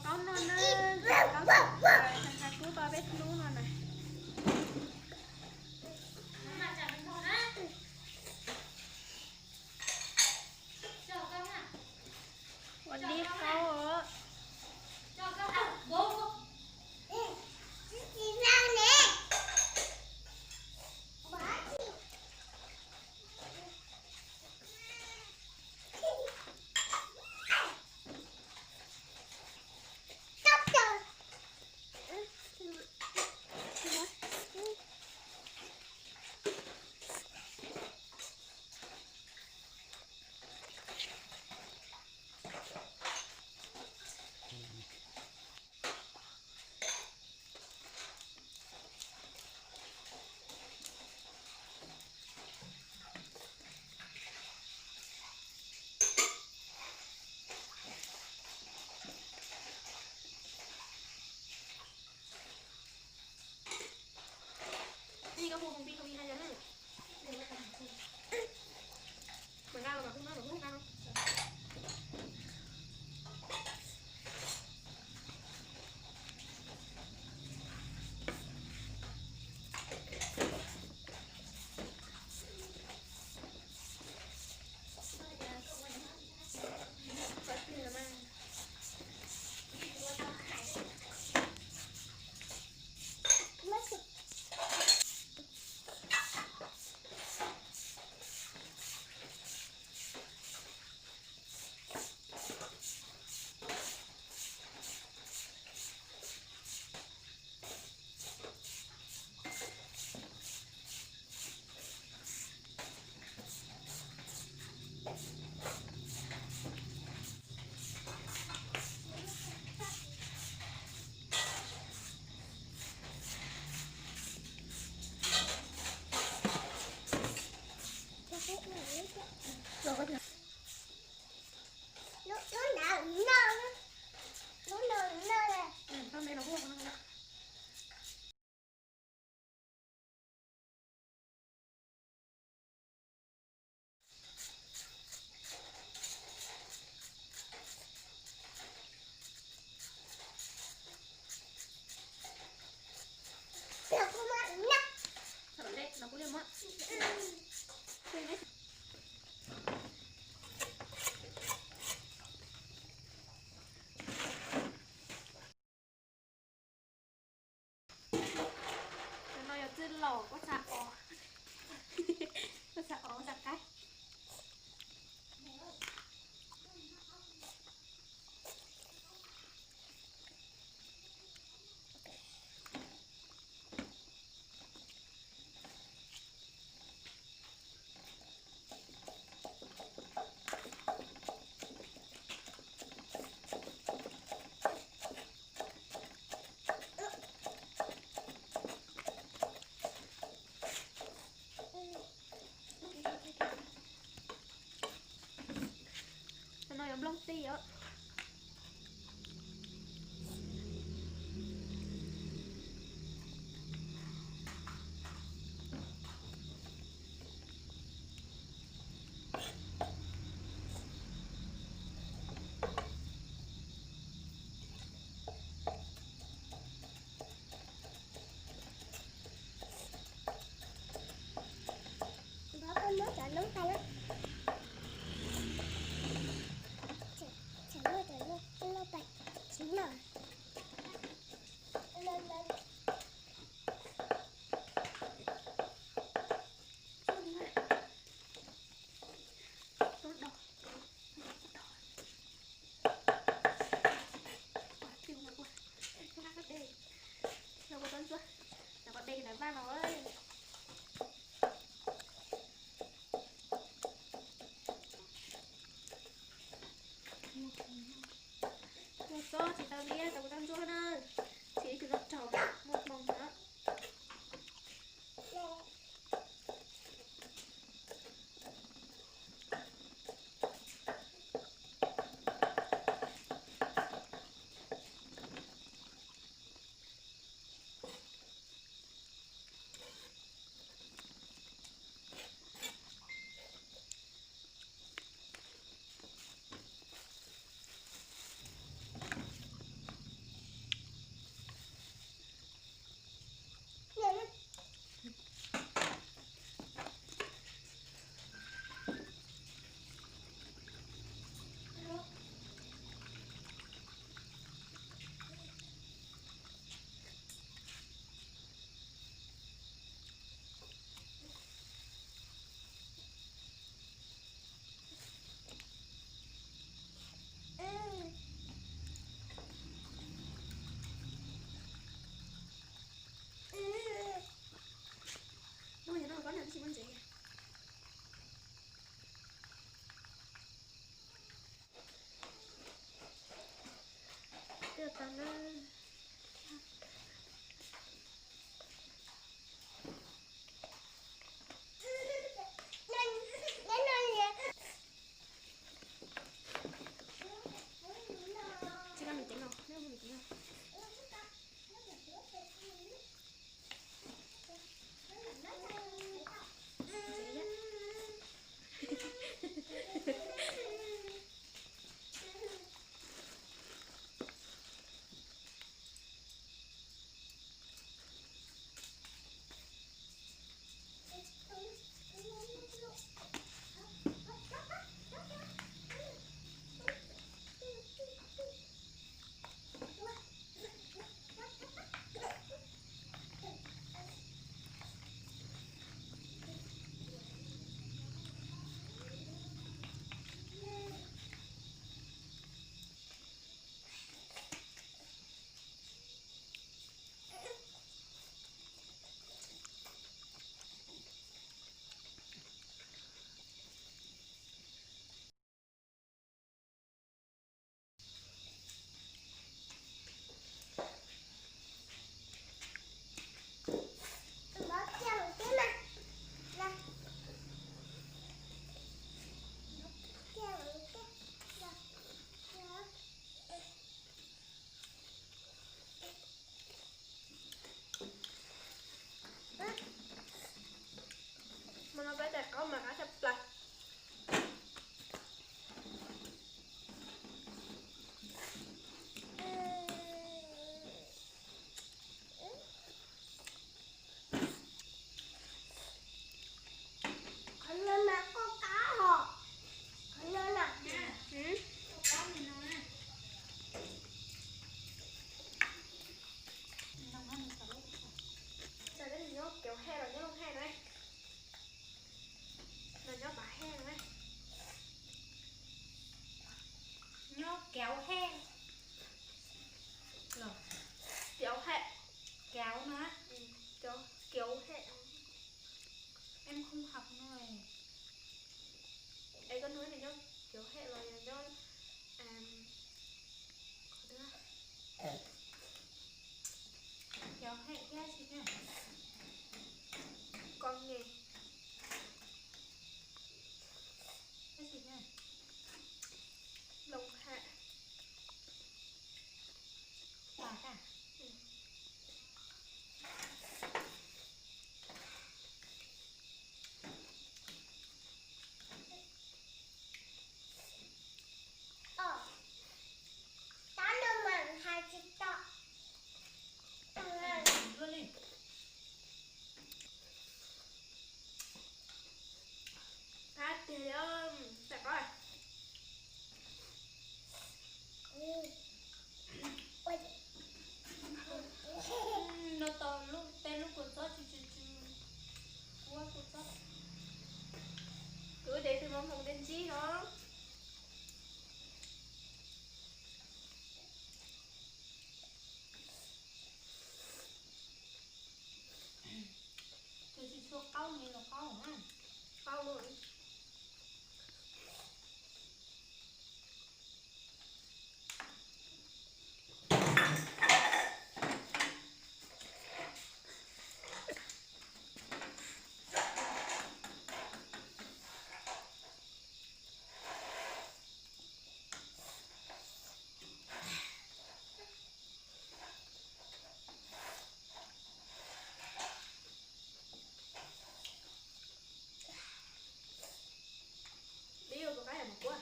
Qaub no na, qaub txhais kub tau peb hnub no na. Ua dib qaub os. Cov no yog txwj laus, kua txha os, kua txha os txha qaib. Cov no yuav nplooj tij os. Mus txob tsis tau liab, tau kuv tau ntsuab na, tsis ib tug no raug muaj hmoo na. Tau na. Hmo no peb tais qaub mas qab tshaj plaws. Qhov no mas kua qab hos. Qhov no na. Nyob Kev Hej los nyob Looj Hej no, los nyob Pav Hej no, nyob Kev Hej los Kev Hej, Kev no, Kev Hej. Em không học nữa. Es koj nug nws nyob Kev Hej los yog nyob Kev Hej thiab tsis thiab? Kev Hej thiab tsis thiab? Looj Hej. Qab tiag li, tais qaub. No tau lub, peb lub kua txob tsw tsw tsw, kua kua txob. Kuv tias tus mos hmoov tias ntsib no. Tus tsis tshua qaub li los qaub, qaub. Dib ua puas qab yam mos kuab?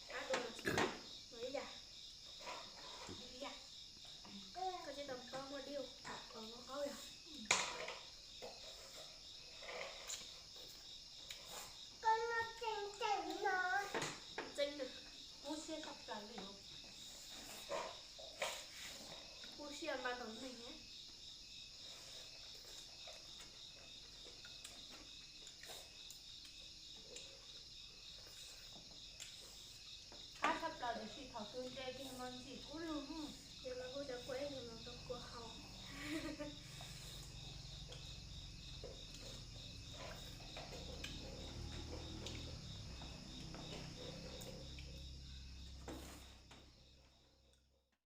Qab dua los tsis qab? Ib yam. Koj tsis tau koj muaj dib ua qaub yog? Koj noj tseeb tseeb no. Tseeb na. Kub siab tshaj plaws li. Kub siab npaj ntaus neeg. Qab tshaj plaws tiam sis thaum twg ntshe kiag no ntxim kub lug. Ces los hu cov kuab